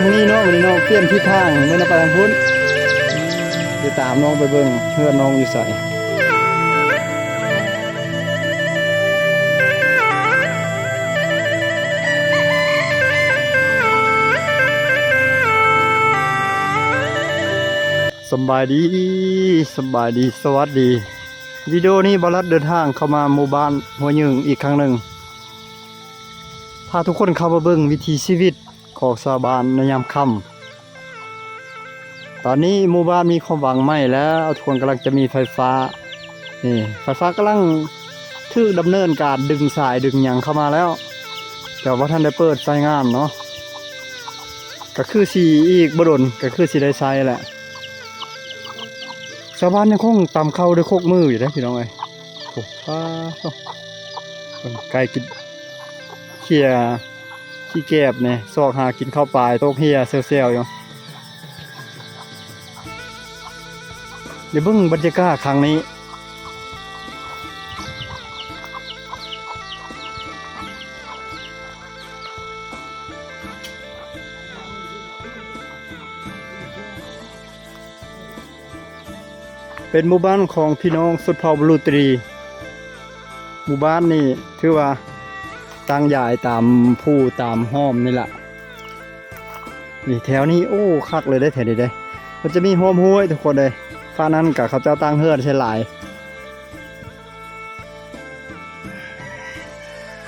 ທາງນີ້ເນາະ ມື້ນີ້ເນາະ ປ່ຽນທິດທາງ ມື້ນັ້ນໄປທາງພຸ້ນ ຕິດຕາມນ້ອງໄປເບິ່ງເຮືອນນ້ອງຢູ່ໃສ. ສຳບາຍດີ ສຳບາຍດີ ສະຫວັດດີ. ວິດີໂອນີ້ ບ່າວລັດເດີນທາງເຂົ້າມາໝູ່ບ້ານຫ້ວຍຍຶງອີກຄັ້ງໜຶ່ງ ພາທຸກຄົນເຂົ້າມາເບິ່ງວິຖີຊີວິດຂອງຊາວບ້ານໃນຍາມຄ່ຳ. ຕອນນີ້ໝູ່ບ້ານມີຄວາມຫວັງໃໝ່ແລ້ວ ທຸກຄົນກຳລັງຈະມີໄຟຟ້າ. ນີ້ ໄຟຟ້າກຳລັງຖືກດຳເນີນການດຶງສາຍດຶງຫຍັງເຂົ້າມາແລ້ວ ແຕ່ວ່າບໍ່ທັນໄດ້ເປີດໃຊ້ງານເນາະ. ກະຄືຊິອີກບໍ່ດົນ ກະຄືຊິໄດ້ໃຊ້ແຫຼະ. ຊາວບ້ານຍັງຄົງຕຳເຂົ້າດ້ວຍຄົກມືຢູ່ເດ້ພີ່ນ້ອງເອີຍ. ໂອ້ ປາໂທ້ ໄກ່ກິນ ເຂ້ຍ ຂີ້ແກບແດ່ ຊອກຫາກິນເຂົ້າປາຍ ຕົກເຮ່ຍແຊວໆຢູ່. ດຽວເບິ່ງບັນຍາກາດຄັ້ງນີ້ ເປັນໝູ່ບ້ານຂອງພີ່ນ້ອງຊົນເຜົ່າບລູຕີ. ໝູ່ບ້ານນີ້ຖືວ່າຕັ້ງຢາຍຕາມພູຕາມຮ່ອມນີ້ລະ. ນີ້ແຖວນີ້ ໂອ້ ຄັກເລີຍເດ້ ແຖວນີ້ເດ້. ມັນຈະມີຮ່ອມຫ້ວຍທຸກຄົນເອີຍ. ຟາກນັ້ນກະເຂົາເຈົ້າຕັ້ງເຮືອນໃສ່ຫຼາຍ.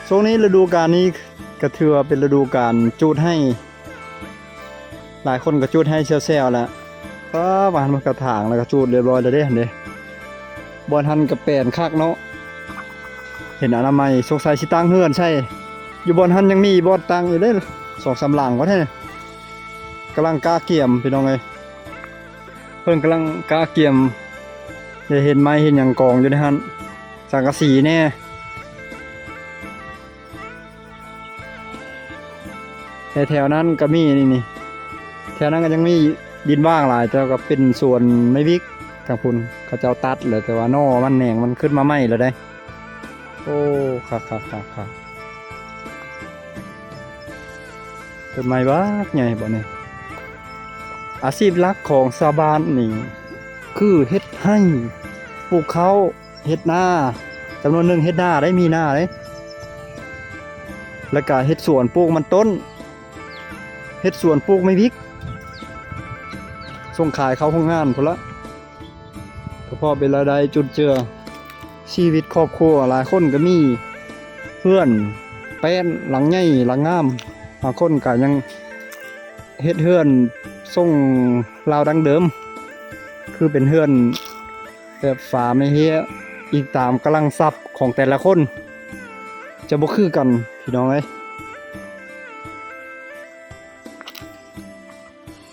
ຊ່ວງນີ້ລະດູການນີ້ກະຖືວ່າເປັນລະດູການຈູດໄຮ່. ຫຼາຍຄົນກະຈູດໄຮ່ແຊວໆແລ້ວ. ປ້າ ວ່າຫັ້ນມັນກະຖາງແລ້ວກະຈູດຮຽບຮ້ອຍແລ້ວເດ້ຫັ້ນເດ້. ບ່ອນຫັ້ນກະແປນຄັກເນາະ ເຫັນອະນາໄມ. ສົງໄສຊິຕັ້ງເຮືອນໃສ່. ຢູ່ບ່ອນຫັ້ນຍັງມີບ່ອນຕັ້ງຢູ່ເດ້ ສອງສາມຫຼັງວ່າແທ້. ກຳລັງກະກຽມພີ່ນ້ອງເອີຍ ເພິ່ນກຳລັງກະກຽມ. ໄດ້ເຫັນໄມ້ເຫັນຫຍັງກອງຢູ່ໃນຫັ້ນ ສັງກະສີແດ່. ແຖວໆນັ້ນກະມີນີ້ ນີ້ ແຖວນັ້ນກະຍັງມີດິນວ່າງຫຼາຍ ແຕ່ວ່າກະເປັນສວນໄມ້ວິກ. ທາງພຸ້ນເຂົາເຈົ້າຕັດແລ້ວ ແຕ່ວ່າໜໍ່ມັນແໜງມັນຂຶ້ນມາໃໝ່ແລ້ວເດ້. ໂອ້ ຄັກໆໆໆ ຕົ້ນໄມ້ບັກໃຫຍ່ບາດນີ້. ອາຊີບຫຼັກຂອງຊາວບ້ານນີ້ຄືເຮັດໄຮ່ ປູກເຂົ້າ ເຮັດນາ ຈຳນວນໜຶ່ງເຮັດນາໄດ້ ມີນາເດ້ ແລ້ວກະເຮັດສວນປູກມັນຕົ້ນ ເຮັດສວນປູກໄມ້ວິກ ສົ່ງຂາຍເຂົ້າໂຮງງານພຸ້ນລະ ກະພໍເປັນລາຍໄດ້ຈຸນເຈືອຊີວິດຄອບຄົວ. ຫຼາຍຄົນກະມີເຮືອນແປ້ນຫຼັງໃຫຍ່ຫຼັງງາມ ບາງຄົນກະຍັງເຮັດເຮືອນຊົງລາວດັ້ງເດີມ ຄືເປັນເຮືອນ ແບບຝາໄມ້ເຮຍ ອີງຕາມກຳລັງຊັບຂອງແຕ່ລະຄົນ ຈະບໍ່ຄືກັນພີ່ນ້ອງເອີຍ.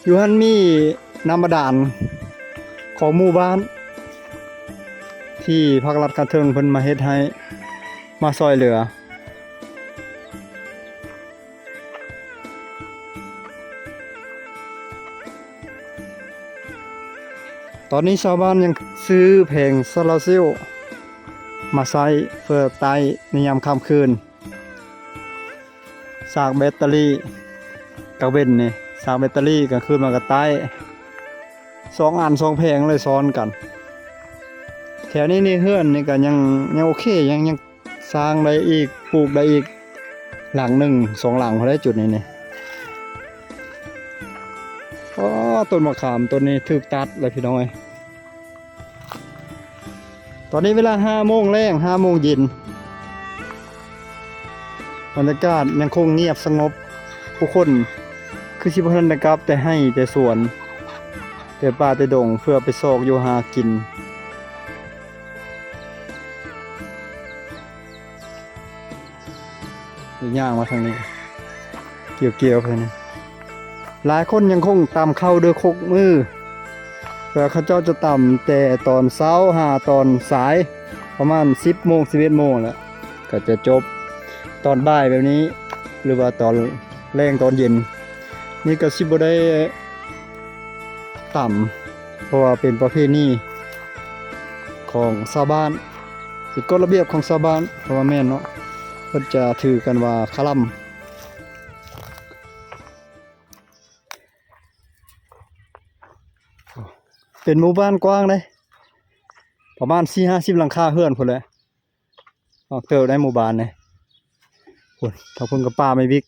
ຢູ່ຫັ້ນມີນ້ຳບາດານຂອງໝູ່ບ້ານ ທີ່ພັກລັດຂັ້ນເທິງເພິ່ນມາເຮັດໃຫ້ ມາຊ່ອຍເຫຼືອ. ຕອນນີ້ຊາວບ້ານຍັງຊື້ແຜງໂຊລາເຊວມາໃຊ້ເພື່ອໃຊ້ໃນຍາມຄ່ຳຄືນ. ສາກແບັດເຕີຣີກາງເວັນນີ້ ສາກແບັດເຕີຣີກາງຄືນມັນກະໃຊ້ ສອງອັນສອງແຜງເລີຍຊ້ອນກັນ. ແຖວນີ້ນີ້ເຮືອນນີ້ກະຍັງ ຍັງໂອເຄ ຍັງ ຍັງ ສ້າງໄດ້ອີກ ປູກໄດ້ອີກຫຼັງໜຶ່ງສອງຫຼັງພໍໄດ້ຈຸດນີ້ນີ້. ອໍ ຕົ້ນມະຂາມຕົ້ນນີ້ຖືກຕັດແລ້ວພີ່ນ້ອງເອີຍ. ຕອນນີ້ເວລາຫ້າໂມງແລງ ຫ້າໂມງເຢັນ ບັນຍາກາດຍັງຄົງງຽບສະຫງົບ ຜູ້ຄົນຄືຊິບໍ່ທັນໄດ້ກັບແຕ່ໄຮ່ແຕ່ສວນ ແຕ່ປ່າແຕ່ດົງ ເພື່ອໄປຊອກຢູ່ຫາກິນ. ຍ່າງມາທາງນີ້ ກ່ຽວໆ ໄປນີ້ ຫຼາຍຄົນຍັງຄົງຕຳເຂົ້າດ້ວຍຄົກມື ແຕ່ເຂົາເຈົ້າຈະຕຳແຕ່ຕອນເຊົ້າຫາຕອນສາຍ ປະມານສິບໂມງ ສິບເອັດໂມງແຫຼະ ກະຈະຈົບຕອນບ່າຍແບບນີ້ ຫຼືວ່າຕອນແລງຕອນເຢັນ. ນີ້ກະຊິບໍ່ໄດ້ຕຳ ເພາະວ່າເປັນປະເພນີຂອງຊາວບ້ານ ເປັນກົດລະບຽບຂອງຊາວບ້ານ ເພາະວ່າແມ່ນເນາະ ເພິ່ນຈະຖືກັນວ່າຄະລຳ. ເປັນໝູ່ບ້ານກວ້າງເດ້ ປະມານສີ່ຫ້າສິບຫຼັງຄາເຮືອນພຸ້ນແຫຼະ. ອອກເຕີບໃນໝູ່ບ້ານນີ້ ພຸ້ນ ທາງພຸ້ນກໍປ່າໄມ້ວິກ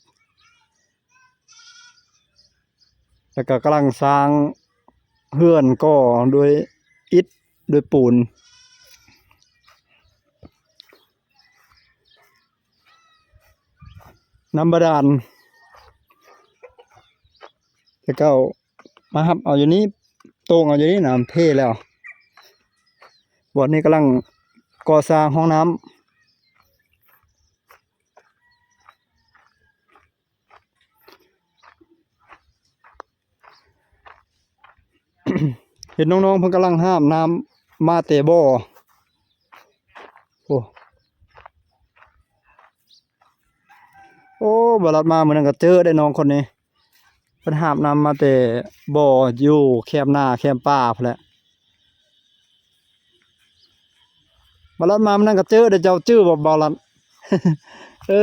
ແລ້ວກໍກຳລັງສ້າງເຮືອນກໍ່ດ້ວຍອິດດ້ວຍປູນ ນ້ຳບາດານ ແຕ່ເກົ່າມາຮັບເອົາຢູ່ນີ້ ໂຕ່ງເອົາຢູ່ນີ້ ນ້ຳເພແລ້ວ. ບ່ອນນີ້ກຳລັງກໍ່ສ້າງຫ້ອງນ້ຳ ເຫັນນ້ອງໆເພິ່ນກຳລັງຫາບນ້ຳມາແຕ່ບໍ່. ໂອ້ ໂອ້ ບ່າວລັດມາມື້ນັ້ນກໍເຈີໄດ້ນ້ອງຄົນນີ້ ເພິ່ນຫາບນ້ຳມາແຕ່ບໍ່ ຢູ່ແຄມນາແຄມປ່າພຸ້ນແຫຼະ. ບ່າວລັດມາມື້ນັ້ນກໍເຈີໄດ້ ເຈົ້າຈື່ບໍ່ບ່າວລັດ? ເອີ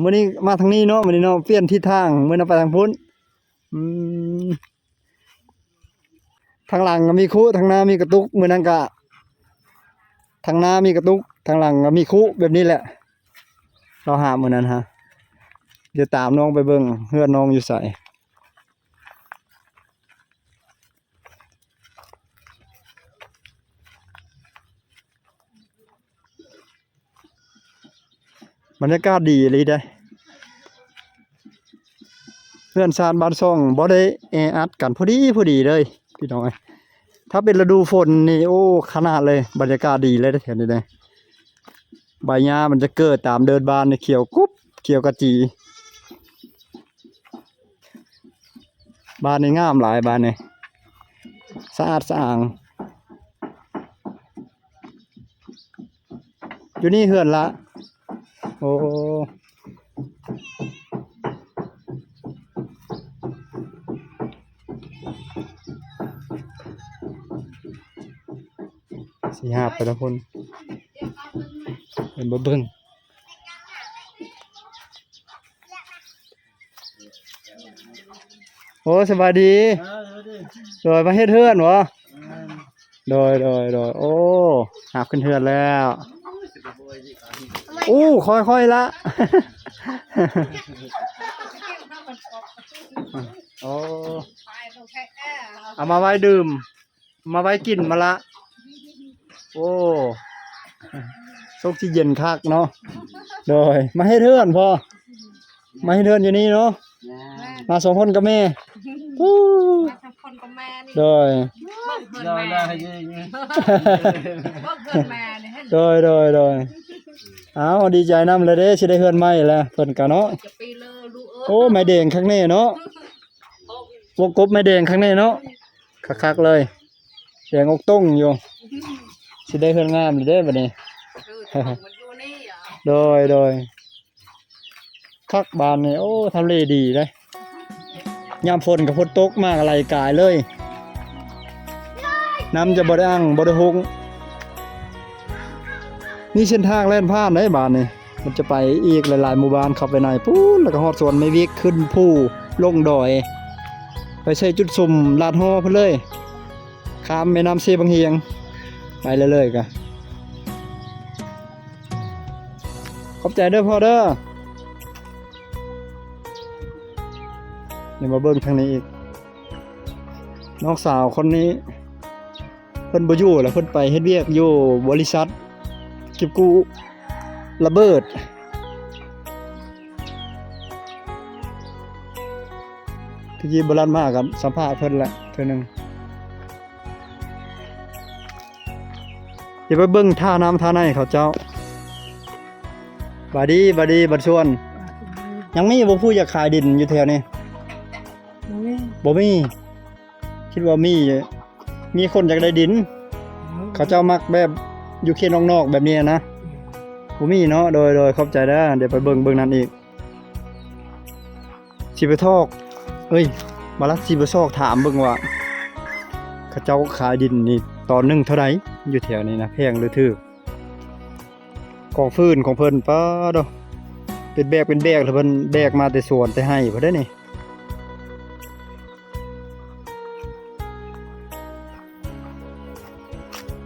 ມື້ນີ້ມາທາງນີ້ເນາະ ມື້ນີ້ເນາະ ປ່ຽນທິດທາງ ມື້ນັ້ນໄປທາງພຸ້ນ. ອືມ ທາງຫຼັງກໍມີຄຸ ທາງໜ້າມີກະຕຸກ ມື້ນັ້ນກະ ທາງໜ້າມີກະຕຸກ ທາງຫຼັງກໍມີຄຸ ແບບນີ້ແຫຼະ. ລາວຫາບມື້ນັ້ນຫາ ດຽວຕາມນ້ອງໄປເບິ່ງເຮືອນນ້ອງຢູ່ໃສ. ບັນຍາກາດດີອີ່ຫຼີເດ້ ເຮືອນຊານບ້ານຊ່ອງບໍ່ໄດ້ແອອັດກັນ ພໍດີ ພໍດີເລີຍພີ່ນ້ອງເອີຍ. ຖ້າເປັນລະດູຝົນນີ້ ໂອ້ ຂະໜາດເລີຍ ບັນຍາກາດດີເລີຍເດ້ແຖວນີ້ເດ້. ໃບຫຍ້າມັນຈະເກີດຕາມເດີ່ນບ້ານນີ້ ຂຽວກຸບ ຂຽວກະຈີ. ບ້ານນີ້ງາມຫຼາຍ ບ້ານນີ້ສະອາດສະອາງ. ຢູ່ນີ້ເຮືອນລະ ໂອ້ ຊິຫາບໄປລະພຸ້ນ ເພິ່ນບໍ່ເບິ່ງ. ໂອ້ ສະບາຍດີ. ເອີ ສະບາຍດີ. ໂດຍ ມາເຮັດເຮືອນບໍ? ແມ່ນ. ໂດຍ ໂດຍ ໂດຍ. ໂອ້ ຫາບຂຶ້ນເຮືອນແລ້ວ. ໂອ້ ຄ່ອຍໆລະ. ໂອ້ ເອົາມາໄວ້ດື່ມ. ມາໄວ້ກິນມາລະ. ໂອ້ ສົງຊິເຢັນຄັກເນາະ. ໂດຍ ມາເຮັດເຮືອນບໍ? ມາເຮັດເຮືອນຢູ່ນີ້ເນາະ. ແມ່ນ. ມາສອງຄົນກັບແມ່. ໂອ້ ມາສອງຄົນກັບແມ່ນີ້. ໂດຍ ເບິ່ງເຮືອນແມ່. ໂດຍ ໂດຍ ໂດຍ. ເອົາ ດີໃຈນຳແລ້ວເດ້ ຊິໄດ້ເຮືອນໃໝ່ແລ້ວ ເພິ່ນກະເນາະ. ໂອ້ ໄມ້ແດງຄັກແນ່ເນາະ. ວົງກົບໄມ້ແດງຄັກແນ່ເນາະ. ຄັກໆເລີຍ ແດງອົກຕົງຢູ່. ຊິໄດ້ເຮືອນງາມຢູ່ເດ້ບັດນີ້. ໂດຍ ໂດຍ. ຄັກບ້ານນີ້ ໂອ້ ທຳເລດີເດ້. ຍາມຝົນກໍຝົນຕົກມາກໍໄຫຼກາຍເລີຍ ນ້ຳຈະບໍ່ໄດ້ອັ່ງ ບໍ່ໄດ້ຫົງ. ມີເສັ້ນທາງແລ່ນຜ່ານເດ້ບ້ານນີ້. ມັນຈະໄປອີກຫຼາຍໆໝູ່ບ້ານເຂົ້າໄປໃນພຸ້ນ ແລ້ວກໍຮອດສວນໄມ້ວິກ ຂຶ້ນພູ ລົງດອຍ ໄປໃສ່ຈຸດຊຸມລາດຫໍ່ພຸ້ນເລີຍ ຂ້າມແມ່ນ້ຳເຊບັງຮຽງ ໄປເລື້ອຍໆກະ. ຂອບໃຈເດີພໍ່ເດີ. ນີ້ມາເບິ່ງທາງນີ້ອີກ ນ້ອງສາວຄົນນີ້ ເພິ່ນບໍ່ຢູ່ແລ້ວ ເພິ່ນໄປເຮັດວຽກຢູ່ບໍລິສັດເກັບກູ້ລະເບີດ. ທີ່ຈີ່ບໍ່ລັດມາກັນ ສຳພາດເພິ່ນແຫຼະເທື່ອໜຶ່ງ. ຊິໄປເບິ່ງທ່ານ້ຳທ່າໃນເຂົາເຈົ້າ. ບາດດີ ບາດດີ ບັດຊວນ. ຍັງມີບໍ່ຜູ້ຢາກຂາຍດິນຢູ່ແຖວນີ້? ບໍ່ມີ ບໍ່ມີ. ຄິດວ່າມີ ມີຄົນຢາກໄດ້ດິນ ເຂົາເຈົ້າມັກແບບຢູ່ເຂດນອກໆແບບນີ້ນະ. ບໍ່ມີເນາະ. ໂດຍ ໂດຍ ຂອບໃຈເດີ. ດຽວໄປເບິ່ງ ເບິ່ງນັ້ນອີກ ຊິໄປຊອກ ເອີຍ ມາລະ ຊິໄປຊອກຖາມເບິ່ງວ່າ ເຂົາເຈົ້າຂາຍດິນນີ້ຕອນໜຶ່ງເທົ່າໃດ ຢູ່ແຖວນີ້ນະ ແພງຫຼືຖືກ? ກອງຟືນຂອງເພິ່ນ ປາດໂທ້ ເປັນແບກເປັນແບກ ແລ້ວເພິ່ນແບກມາແຕ່ສວນແຕ່ໄຮ່ພຸ້ນເດ້ນີ້.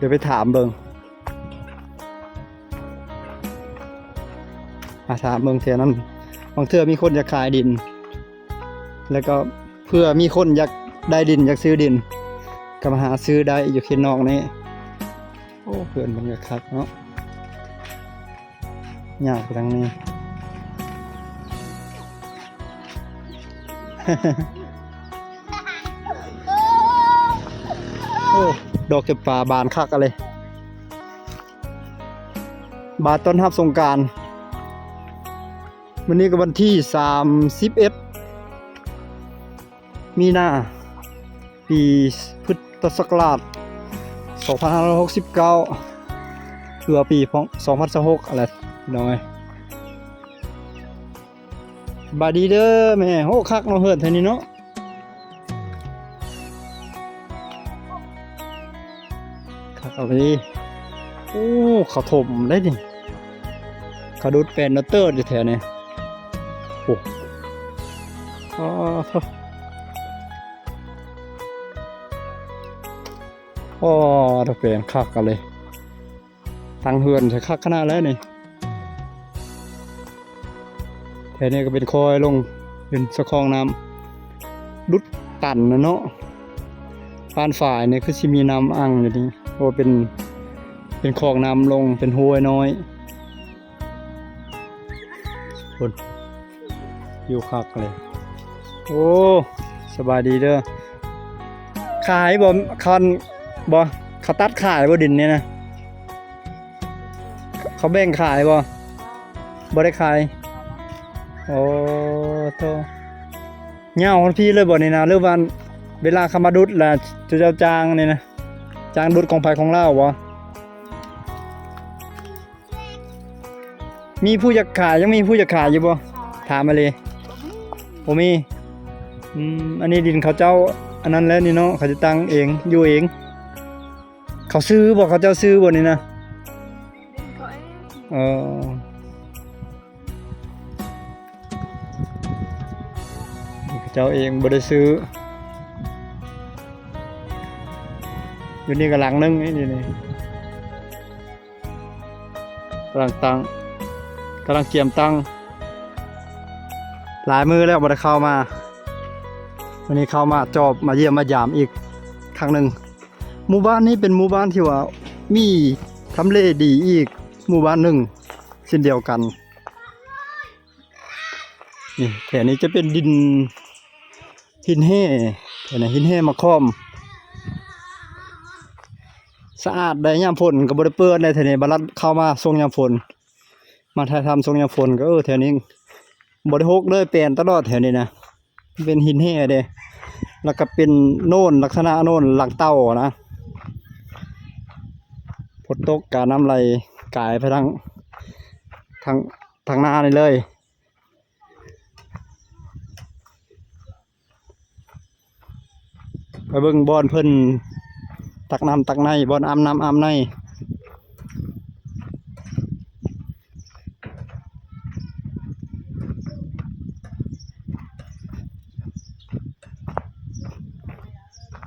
ດຽວໄປຖາມເບິ່ງ ອາ ຖາມເບິ່ງແຖວນັ້ນ ບາງເທື່ອມີຄົນຢາກຂາຍດິນ ແລ້ວກໍເພື່ອມີຄົນຢາກໄດ້ດິນ ຢາກຊື້ດິນ ກໍມາຫາຊື້ໄດ້ຢູ່ເຂດນອກນີ້. ໂອ້ ເຮືອນເພິ່ນກໍຄັກເນາະ. ຍາວໄປທາງນີ້. ໂອ້ ດອກຈຳປາບານຄັກອະເລີຍ ບານຕ້ອນຮັບສົງການ. ມື້ນີ້ກໍວັນທີສາມສິບເອັດ ມີນາ ປີພຸດທະສັກລາດສອງພັນຫ້າຮ້ອຍຫົກສິບເກົ້າ ຫຼືວ່າປີສອງພັນຊາວຫົກ ອະໄລພີ່ນ້ອງເອີຍ. ສະບາຍດີເດີແມ່. ໂອ້ ຄັກເນາະ ເຮືອນແຖວນີ້ເນາະ ຄັກອີ່ຫຼີ. ໂອ້ ເຂົາຖົມໄດ໋ນີ້ ເຂົາດຸດແປນເຕີດຢູ່ແຖວນີ້. ໂອ້ ອໍ ໂທ້ ອໍ ໂທ້ ແປນຄັກກະເລີຍ ຕັ້ງເຮືອນໃສ່ຄັກຂະໜາດແລ້ວນີ້. ແຖວນີ້ກໍເປັນຄອຍລົງ ເປັນສະຄອງນ້ຳ ດຸດຕັນນະເນາະ. ບ້ານຝາຍນີ້ຄືຊິມີນ້ຳອັ່ງຢູ່ນີ້ ໂອ ເປັນ ເປັນຄອງນ້ຳລົງ ເປັນຫ້ວຍນ້ອຍ. ພຸ້ນ ວິວຄັກເລີຍ. ໂອ້ ສະບາຍດີເດີ. ຂາຍບໍ່? ຄັນ ບໍ່ ເຂົາຕັດຂາຍບໍ່ ດິນນີ້ນະ? ເຂົາແບ່ງຂາຍບໍ່? ບໍ່ໄດ້ຂາຍ. ໂອ້ ໂທ້ ຍາວຮອດພີ້ເລີຍບໍ່ນີ້ນະ? ຫຼືວ່າເວລາເຂົາມາດຸດລະ ເຈົ້າຈ້າງນີ້ນະ? ຈ້າງດຸດຂອງໃຜຂອງລາວບໍ່? ມີຜູ້ຢາກຂາຍ ຍັງມີຜູ້ຢາກຂາຍຢູ່ບໍ່? ຖາມມາເລີຍ. ບໍ່ມີ. ອືມ ອັນນີ້ດິນເຂົາເຈົ້າ ອັນນັ້ນແຫຼະນີ້ເນາະ ເຂົາຈະຕັ້ງເອງ ຢູ່ເອງ. ເຂົາຊື້ບໍ່? ເຂົາເຈົ້າຊື້ບໍ່ນີ້ນະ? ເອີ ເຂົາເຈົ້າເອງ ບໍ່ໄດ້ຊື້. ຢູ່ນີ້ກໍຫຼັງໜຶ່ງ ນີ້ ນີ້ ນີ້. ກຳລັງຕັ້ງ ກຳລັງກຽມຕັ້ງ ຫຼາຍມື້ແລ້ວບໍ່ໄດ້ເຂົ້າມາ. ມື້ນີ້ເຂົ້າມາຈອບ ມາຢ້ຽມມາຢາມອີກຄັ້ງໜຶ່ງ. ໝູ່ບ້ານນີ້ເປັນໝູ່ບ້ານທີ່ວ່າມີທຳເລດີອີກໝູ່ບ້ານໜຶ່ງເຊັ່ນດຽວກັນ. ນີ້ ແຖວນີ້ຈະເປັນດິນ ຫີນແຮ່ ແຖວນີ້ຫີນແຮ່ມະຂອມ ສະອາດໄດ໋. ຍາມຝົນກໍບໍ່ໄດ້ເປີດໄດ໋ ແຖວນີ້ ບາລັດເຂົ້າມາຊ່ວງຍາມຝົນ ມາຖ່າຍທຳຊ່ວງຍາມຝົນກໍ ເອີ ແຖວນີ້ບໍ່ໄດ້ຮົກເລີຍ ແປນຕະຫຼອດແຖວນີ້ນະ. ເປັນຫີນແຮ່ເດ້ ແລ້ວກໍເປັນໂນນ ລັກສະນະໂນນຫຼັງເຕົ່ານະ. ຝົນຕົກກະນ້ຳໄຫຼກາຍໄປທາງ ທາງ ທາງໜ້ານີ້ເລີຍ. ໄປເບິ່ງບ່ອນເພິ່ນຕັກນ້ຳຕັກໃນ ບ່ອນອາບນ້ຳອາບໃນ.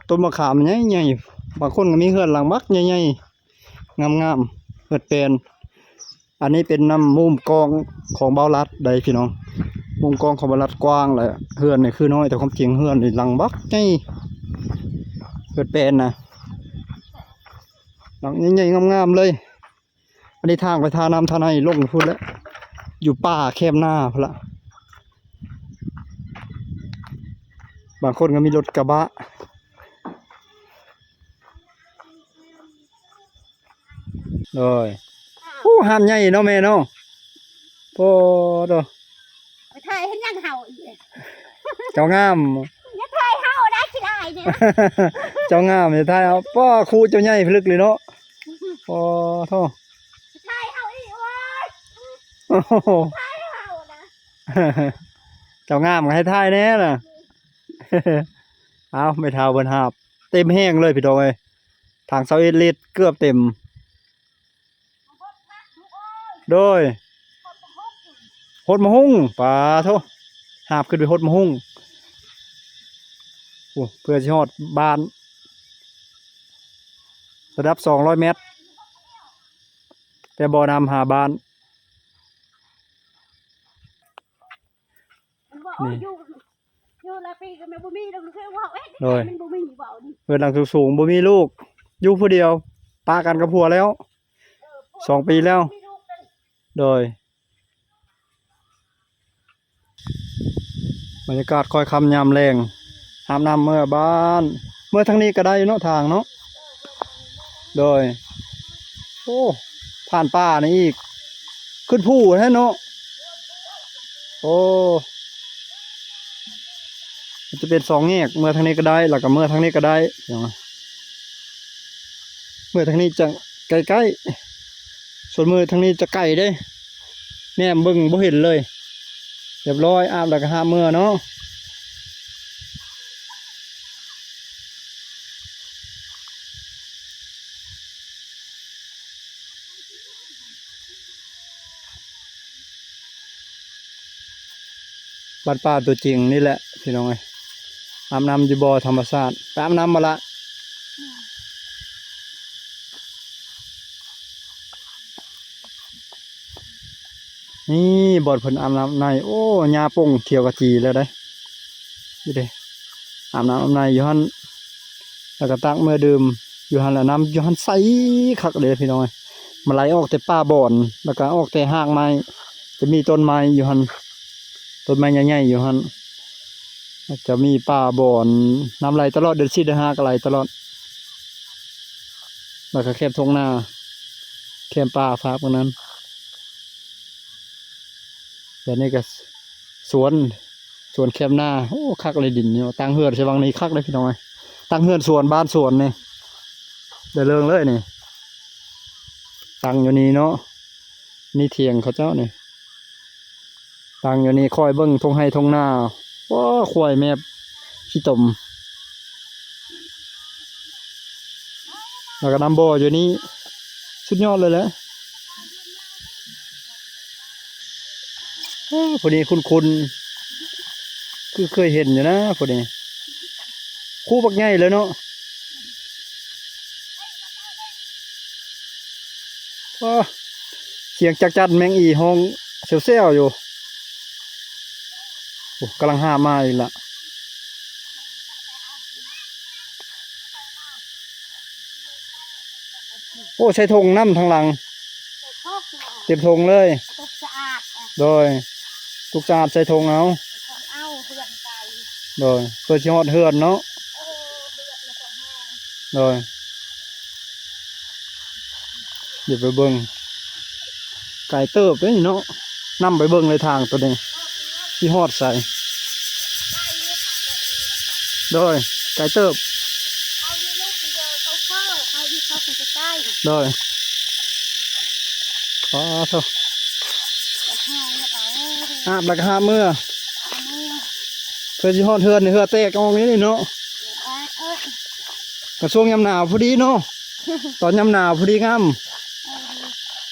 ຕົ້ນມະຂາມໃຫຍ່ໆ ບາງຄົນກໍມີເຮືອນຫຼັງບັກໃຫຍ່ໆ ງາມໆ ເຮືອນແປນ. ອັນນີ້ເປັນນ້ຳມູມກອງຂອງບ່າວລັດໄດ໋ພີ່ນ້ອງ. ມຸມກ້ອງຂອງບ່າວລັດກວ້າງ ແລະ ເຮືອນນີ້ຄືນ້ອຍ ແຕ່ຄວາມຈິງເຮືອນນີ້ຫຼັງບັກໃຫຍ່ ເຮືອນແປນນະ ຫຼັງໃຫຍ່ໆ ງາມໆ ເລີຍ. ອັນນີ້ທາງໄປທ່ານ້ຳທ່າໃນລົງພຸ້ນແຫຼະ ຢູ່ປ່າແຄມນາພຸ້ນລະ. ບາງຄົນກໍມີລົດກະບະ. ໂດຍ. ໂອ້ ຮ້ານໃຫຍ່ເນາະແມ່ເນາະ. ໂອ້ໂຕ ໄປຖ່າຍເຮັດຫຍັງເຮົາອີກ? ເຈົ້າງາມ. ຢ່າຖ່າຍເຮົາໄດ້ຂີ້ລາຍນີ້. ເຈົ້າງາມ ຢ່າຖ່າຍເຮົາ. ປ້າ ຄູເຈົ້າໃຫຍ່ພິລຶກເລີຍເນາະ. ໂອ້ໂຕ ຖ່າຍເຮົາອີກ. ໂອ້ຍ ໂອ້ໂຫ ຖ່າຍເຮົານະ. ເຈົ້າງາມກໍໃຫ້ຖ່າຍແດ່ລະ. ເອົາ ແມ່ເຖົ້າເພິ່ນຫາບເຕັມແຮງເລີຍພີ່ນ້ອງເອີຍ. ຖັງຊາວເອັດລິດ ເກືອບເຕັມ. ໂດຍ ຫົດໝາກຫຸ່ງ. ປາໂທ ຫາບຂຶ້ນໄປຫົດໝາກຫຸ່ງ. ໂອ້ ເພື່ອຊິຮອດບ້ານ. ລະດັບສອງຮ້ອຍແມັດ ແຕ່ບໍ່ນຳຫາບ້ານ. ເວົ້າ ນີ້ ຢູ່ ຢູ່ຫຼາຍປີກໍແມ່ນບໍ່ມີດອກ ຄືເວົ້າເອງ ໂດຍ ມັນບໍ່ມີ ເວົ້ານີ້ ເຮືອນຫຼັງສູງໆ ບໍ່ມີລູກ ຢູ່ຜູ້ດຽວ ປະກັນກັບຜົວແລ້ວ ເອີ ສອງປີແລ້ວ ບໍ່ມີລູກເລີຍ ໂດຍ. ບັນຍາກາດຄ້ອຍຄ່ຳຍາມແລງ ອາບນ້ຳເມືອບ້ານ ເມືອທາງນີ້ກໍໄດ້ເນາະ ທາງເນາະ ໂດຍ. ໂອ້ ຜ່ານປ່ານີ້ອີກ ຂຶ້ນພູແທ້ເນາະ ໂອ້ ມັນຈະເປັນສອງແຍກ ເມືອທາງນີ້ກໍໄດ້ ແລ້ວກໍເມືອທາງນີ້ກໍໄດ້ ເມືອທາງນີ້ຈະໃກ້ໆ ສ່ວນເມືອທາງນີ້ຈະໄກເດ້ ແນມເບິ່ງບໍ່ເຫັນເລີຍ. ຮຽບຮ້ອຍ ອາບແລ້ວກໍຫາບເມືອເນາະ. ບັດປ່າຕົວຈິງນີ້ແຫຼະພີ່ນ້ອງເອີຍ ອາບນ້ຳຢູ່ບໍ່ທຳມະຊາດ ໄປອາບນ້ຳບໍ່ລະ? ນີ້ບ່ອນເພິ່ນອາບນ້ຳໃນ ໂອ້ ຫຍ້າປົ່ງຂຽວຂະຈີແລ້ວເດ້ ນີ້ເດ້ ອາບນ້ຳອາບໃນຢູ່ຫັ້ນ ແລ້ວກໍຕັກເມືອດື່ມຢູ່ຫັ້ນແຫຼະ ນ້ຳຢູ່ຫັ້ນໃສຄັກເດ້ພີ່ນ້ອງເອີຍ ມັນໄຫຼອອກແຕ່ປ່າບອນ ແລ້ວກໍອອກແຕ່ຮາກໄມ້ ຈະມີຕົ້ນໄມ້ຢູ່ຫັ້ນ ຕົ້ນໄມ້ໃຫຍ່ໆຢູ່ຫັ້ນ ຈະມີປ່າບອນ ນ້ຳໄຫຼຕະຫຼອດ ເດືອນສີ່ເດືອນຫ້າກໍໄຫຼຕະຫຼອດ ແລ້ວກໍແຄມທົ່ງນາ ແຄມປ່າຟາກເບິ່ງນັ້ນ. ແລ້ວນີ້ກໍສວນ ສວນແຄມນາ ໂອ້ ຄັກເລີຍດິນນີ້ ຕັ້ງເຮືອນໃສ່ວັງນີ້ຄັກເລີຍພີ່ນ້ອງເອີຍ ຕັ້ງເຮືອນສວນບ້ານສວນນີ້ ໄດ້ເລື່ອງເລີຍນີ້ ຕັ້ງຢູ່ນີ້ເນາະ ນີ້ຖຽງເຂົາເຈົ້ານີ້ ຕັ້ງຢູ່ນີ້ຄອຍເບິ່ງທົ່ງໄຮ່ທົ່ງນາ ໂອ້ ຄວາຍແມບຂີ້ຕົມ ແລ້ວກໍນ້ຳບໍ່ຢູ່ນີ້ ສຸດຍອດເລີຍແຫຼະ ໂອ້ ຜູ້ນີ້ຄຸ້ນໆ ຄືເຄີຍເຫັນຢູ່ນະຜູ້ນີ້ ຄູບັກໃຫຍ່ເລີຍເນາະ ໂອ້ ສຽງຈັກຈັ່ນແມງອີຮ້ອງແຊວໆຢູ່ ໂອ້ ກຳລັງຫາບມາອີກລະ ໂອ້ ໃສ່ຖົງນຳທາງຫຼັງ ເຕັມຖົງເລີຍ ໂດຍ ຕຸກສະອາດໃສ່ຖົງເອົາ ໂດຍ ເພື່ອຊິຮອດເຮືອນເນາະ ໂດຍ. ດຽວໄປເບິ່ງ ໄກເຕີບເດ້ນີ້ເນາະ ນຳໄປເບິ່ງເລີຍທາງໂຕນີ້ ຊິຮອດໃສ ໂດຍ ໄກເຕີບ ໂດຍ ປາໂທ້ ອາບແລ້ວກໍຫາບເມືອ ເພື່ອຊິຮອດເຮືອນ ເຫື່ອແຕກອອກນີ້ເນາະ ກະຊ່ວງຍາມໜາວພໍດີເນາະ ຕອນຍາມໜາວພໍດີງາມ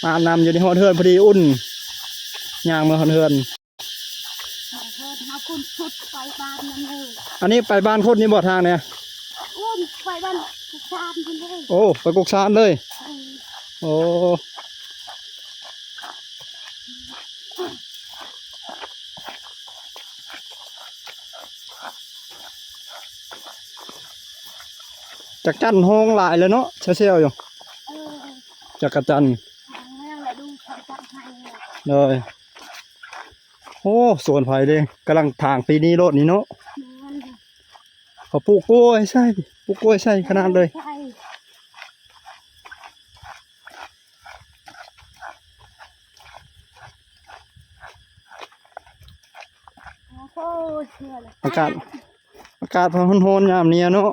ມາອາບນ້ຳຢູ່ນີ້ ຮອດເຮືອນພໍດີອຸ່ນ ຍ່າງເມືອຮອດເຮືອນ ເຮົາພຸ້ນສຸດໄປບ້ານນັ້ນເລີຍ ອັນນີ້ໄປບ້ານຄົນນີ້ບໍ່ທາງນີ້ ໂອ້ ໄປບ້ານກຸກຊານພຸ້ນເລີຍ ໂອ້ ໄປກຸກຊານເລີຍ ເອີ ໂອ້ ຈັກຈັ່ນຮ້ອງຫຼາຍເລີຍເນາະ ແຊວໆຢູ່ ເອີ ຈັກກະຈັ່ນ ແລ້ວລະດູເຂົາຈັກໃຫ້ ໂດຍ ໂອ້ ສວນໃຜເດ້ ກຳລັງຖາງປີນີ້ໂລດນີ້ເນາະ ແມ່ນ ເຂົາປູກກ້ວຍໃສ່ ປູກກ້ວຍໃສ່ຂະໜາດເລີຍ ໃສ່ ໂອ້ຍ ເຫື່ອລະ ອາກາດ ອາກາດຮ້ອນໆຍາມນີ້ເນາະ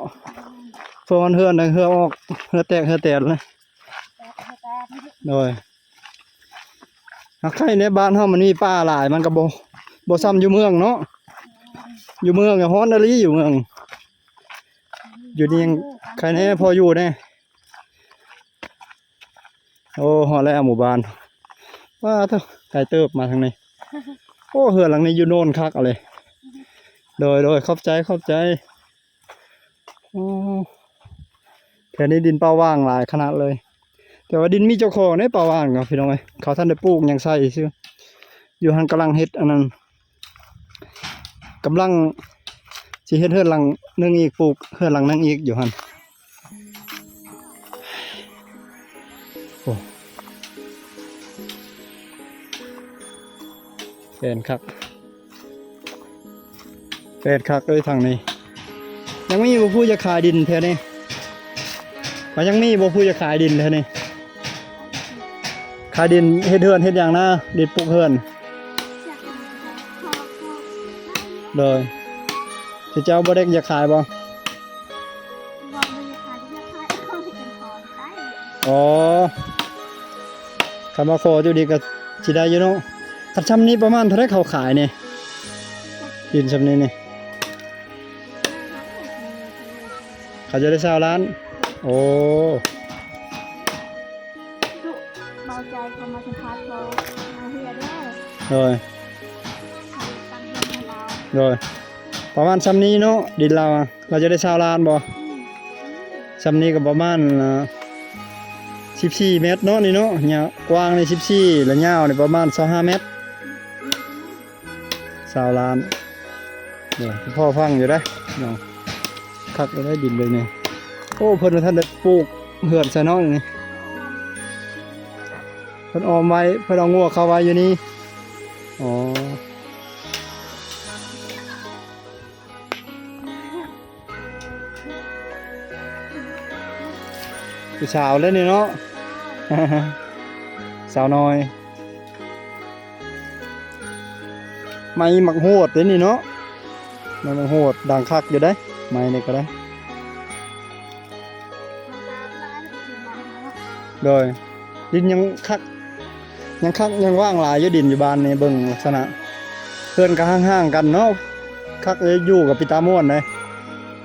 ເພື່ອຮອດເຮືອນ ເຫື່ອອອກ ເຫື່ອແຕກເຫື່ອແຕນເລີຍ ແຕກ ແຕກ ໂດຍ ຫາກໃຄໃນບ້ານເຮົາມັນມີປ່າຫຼາຍ ມັນກໍບໍ່ ບໍ່ຊ່ຳຢູ່ເມືອງເນາະ ຢູ່ເມືອງກໍຮ້ອນອີ່ຫຼີ ຢູ່ເມືອງ ຢູ່ນີ້ຍັງໃຄແດ່ ພໍຢູ່ແດ່. ໂອ້ ຮອດແລ້ວໝູ່ບ້ານ ປາໂທ້ ໄກເຕີບມາທາງນີ້ ໂອ້ ເຮືອນຫຼັງນີ້ຢູ່ໂນນຄັກເລີຍ ໂດຍ ໂດຍ ຂອບໃຈ ຂອບໃຈ ໂອ້ ເ ດຽວນີ້ດິນປ່າຫວ່າງຫຼາຍຂະໜາດເລີຍ ແຕ່ວ່າດິນມີເຈົ້າຂອງເດ້ ປ່າຫວ່າງເນາະ ພີ່ນ້ອງເອີຍ. ເຂົາທັນໄດ້ປູກຫຍັງໃສ່ຊື່ ຢູ່ຫັ້ນກຳລັງເຮັດອັນນັ້ນ ກຳລັງຊິເຮັດເຮືອນຫຼັງໜຶ່ງອີກ ປູກເຮືອນຫຼັງໜຶ່ງອີກຢູ່ຫັ້ນ. ໂອ້ ແມ່ນຄັກ ແມ່ນຄັກເອີຍ ທາງນີ້. ຍັງມີບໍ່ຜູ້ຢາກຂາຍດິນແຖວນີ້? ວ່າຍັງມີບໍ່ຜູ້ຢາກຂາຍດິນແຖວນີ້? ຂາຍດິນເຮັດເຮືອນເຮັດຫຍັງນະ? ດິນປູກເຮືອນ. ໂດຍ ເຈົ້າບໍ່ໄດ້ຢາກຂາຍບໍ່? ບໍ່ ບໍ່ຢາກຂາຍ ຢາກຂາຍເອົາເປັນຂອງໄດ້. ອໍ ຄັນວ່າຂໍຢູ່ນີ້ກໍຊິໄດ້ຢູ່ເນາະ. ຄັນຊ່ຳນີ້ປະມານເທົ່າໃດເຂົາຂາຍນີ້? ດິນຊ່ຳນີ້ນີ້ ເຂົາຈະໄດ້ຊາວລ້ານ. ໂອ້ ເບົາໃຈເຂົ້າມາສຳພາດເຂົາ ມາເຮືອເດີ. ໂດຍ ຕັ້ງເຮືອນໃຫ້ລາວ. ໂດຍ ປະມານຊ່ຳນີ້ເນາະ ດິນລາວອະ. ລາວຈະໄດ້ຊາວລ້ານບໍ່? ອືມ ຊ່ຳນີ້ກໍປະມານ ອ່າ ສິບສີ່ແມັດເນາະ ນີ້ເນາະ. ຍາວ ກວ້າງນີ້ສິບສີ່ ແລະ ຍາວນີ້ປະມານຊາວຫ້າແມັດ. ຊາວລ້ານ. ເອີ ພໍຟັງຢູ່ເດ້ເນາະ ຄັກຢູ່ເດ້ດິນເລີຍນີ້. ໂອ້ ເພິ່ນບໍ່ທັນໄດ້ປູກເຮືອນໃສ່ເນາະນີ້ ເພິ່ນອ້ອມໄວ້ ເພິ່ນເອົາງົວເຂົ້າໄວ້ຢູ່ນີ້. ອໍ ຜູ້ສາວເດ້ນີ້ເນາະ ສາວນ້ອຍ. ໄມ້ໝາກໂຫດເດ້ນີ້ເນາະ ໄມ້ໝາກໂຫດ ດັງຄັກຢູ່ເດ້ ໄມ້ນີ້ກໍໄດ້. ໂດຍ ດິນຍັງຄັກ ຍັງຄັກ ຍັງວ່າງຫຼາຍຢູ່ ດິນຢູ່ບ້ານນີ້ ເບິ່ງລັກສະນະເຮືອນກໍຫ່າງໆກັນເນາະ. ຄັກເລີຍ ຢູ່ກັບເປັນຕາມ່ວນເດ້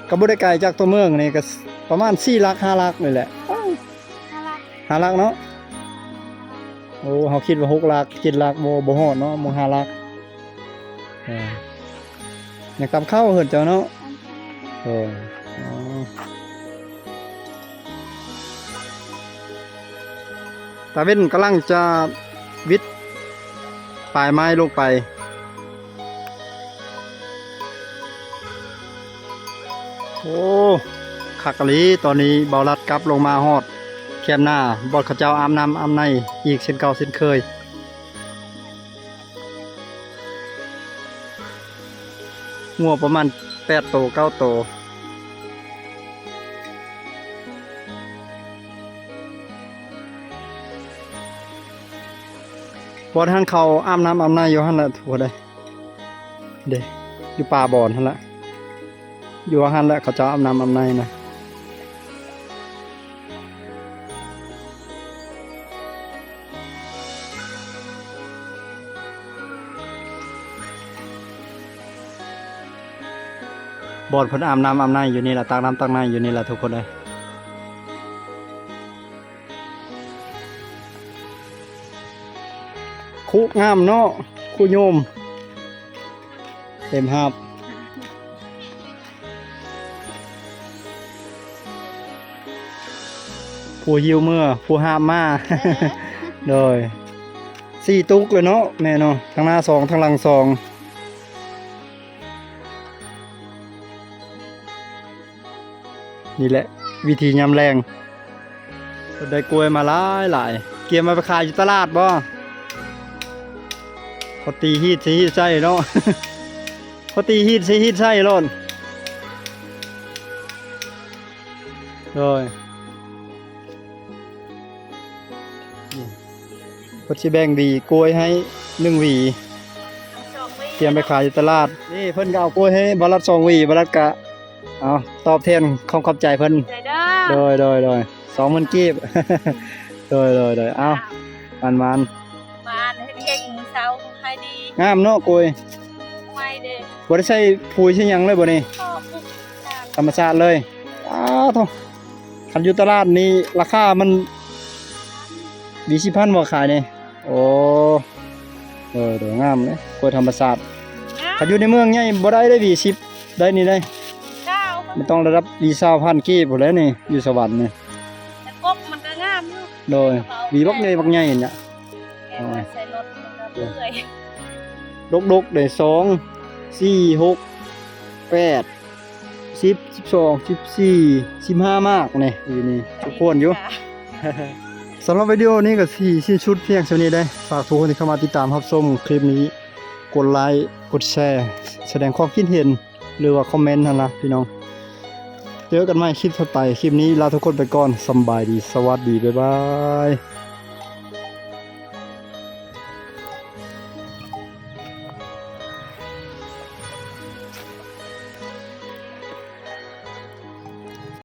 ກໍບໍ່ໄດ້ໄກຈາກຕົວເມືອງນີ້ ກໍປະມານສີ່ຫຼັກ ຫ້າຫຼັກນີ້ແຫຼະ. ຫ້າຫຼັກ ຫ້າຫຼັກເນາະ. ໂອ້ ເຮົາຄິດວ່າຫົກຫຼັກ ເຈັດຫຼັກ ບໍ່ ບໍ່ຮອດເນາະ ບໍ່ຫ້າຫຼັກ. ເອີ ຍັງຕຳເຂົ້າເຮືອນເຈົ້າເນາະ. ເອີ ອໍ ຕາເວັນກຳລັງຈະຫວິດປາຍໄມ້ລົງໄປ. ໂອ້ ຄັກອີ່ຫຼີ. ຕອນນີ້ບ່າວລັດກັບລົງມາຮອດແຄມນາ ບ່ອນເຂົາເຈົ້າອາບນ້ຳອາບໃນອີກເຊັ່ນເກົ່າເຊັ່ນເຄີຍ. ງົວປະມານແປດໂຕ ເກົ້າໂຕ. ບ່ອນຫັ້ນເຂົາອາບນ້ຳອາບໃນຢູ່ຫັ້ນແຫຼະ ທຸກຄົນເອີຍ. ເດ້ ຢູ່ປ່າບອນຫັ້ນລະ ຢູ່ວ່າງຫັ້ນແຫຼະ ເຂົາເຈົ້າອາບນ້ຳອາບໃນນະ. ບ່ອນເພິ່ນອາບນ້ຳອາບໃນຢູ່ນີ້ລະ ຕັກນ້ຳຕັກໃນຢູ່ນີ້ລະ ທຸກຄົນເອີຍ. ຄຸງາມເນາະ ຄຸໂຍມ ເຕັມຫາບ. ຜູ້ຫິ້ວເມືອ ຜູ້ຫາບມາ. ໂດຍ ສີ່ຕຸກເລີຍເນາະ ແມ່ເນາະ ທາງໜ້າສອງ ທາງຫຼັງສອງ. ນີ້ແຫຼະ ວິຖີຍາມແລງ ເພິ່ນໄດ້ກ້ວຍມາຫຼາຍໆ ກຽມເອົາໄປຂາຍຢູ່ຕະຫຼາດບໍ່? ພໍຕີຮີດໃສ່ຮີດໃສ່ເນາະ ພໍຕີຮີດໃສ່ຮີດໃສ່ໂລດ. ໂດຍ ເພິ່ນຊິແບ່ງຫວີກ້ວຍໃຫ້ໜຶ່ງຫວີ ສອງຫວີ ກຽມໄປຂາຍຢູ່ຕະຫຼາດ. ນີ້ເພິ່ນກໍເອົາກ້ວຍໃຫ້ບ່າວລັດສອງຫວີ ບ່າວລັດກະ ເອົາ ຕອບແທນຄວາມຂອບໃຈເພິ່ນ. ໃຈເດີ ໂດຍ ໂດຍ ໂດຍ ສອງໝື່ນກີບ. ໂດຍ ໂດຍ ໂດຍ ເອົາ ໝານໆ ມາເຮັດວຽກມື້ເຊົ້າ ຂາຍດີ ງາມເນາະກ້ວຍ ໄວເດ້ ບໍ່ໄດ້ໃສ່ປຸ໋ຍໃສ່ຫຍັງເລີຍບໍ່ນີ້? ບໍ່ປຸ໋ຍ ທຳມະຊາດເລີຍ. ອ້າໂທ້ ຄັນຢູ່ຕະຫຼາດນີ້ລາຄາມັນ ຫວີສິບພັນບໍ່ຂາຍນີ້? ໂອ້ ເອີ ໂດຍ ງາມເດ້ ກ້ວຍທຳມະຊາດ. ງາມ ຄັນຢູ່ໃນເມືອງໃຫຍ່ບໍ່ໄດ້ເດ້ ຫວີສິບ ໄດ້ນີ້ໄດ້ ມັນຕ້ອງລະດັບຫວີຊາວພັນກີບພຸ້ນແຫຼະນີ້ ຢູ່ສະຫວັນນີ້. ໂດຍ ຫວີບັກໃຫຍ່ບັກໃຫຍ່ນີ້ນະ ເອົາມາໃສ່ລົດ ເອົາມາເປື່ອຍ ດົກໆ ໄດ້ສອງ ສີ່ ຫົກ ແປດ ສິບ ສິບສອງ ສິບສີ່ ສິບຫ້າ ໝາກນີ້ ປີນີ້ສົມຄວນຢູ່. ສຳລັບວິດີໂອນີ້ກໍຊິສິ້ນສຸດພຽງສ່ຳນີ້ເດ້. ຝາກທຸກຄົນທີ່ເຂົ້າມາຕິດຕາມຮັບຊົມຄລິບນີ້ ກົດໄລ ກົດແຊ ສະແດງຄວາມຄິດເຫັນ ຫຼືວ່າຄອມເມັນຫັ້ນລະພີ່ນ້ອງ. ເຈີກັນໃໝ່ຄລິບຖັດໄປ. ຄລິບນີ້ລາທຸກຄົນໄປກ່ອນ. ສຳບາຍດີ ສະຫວັດດີ ບາຍບາຍ.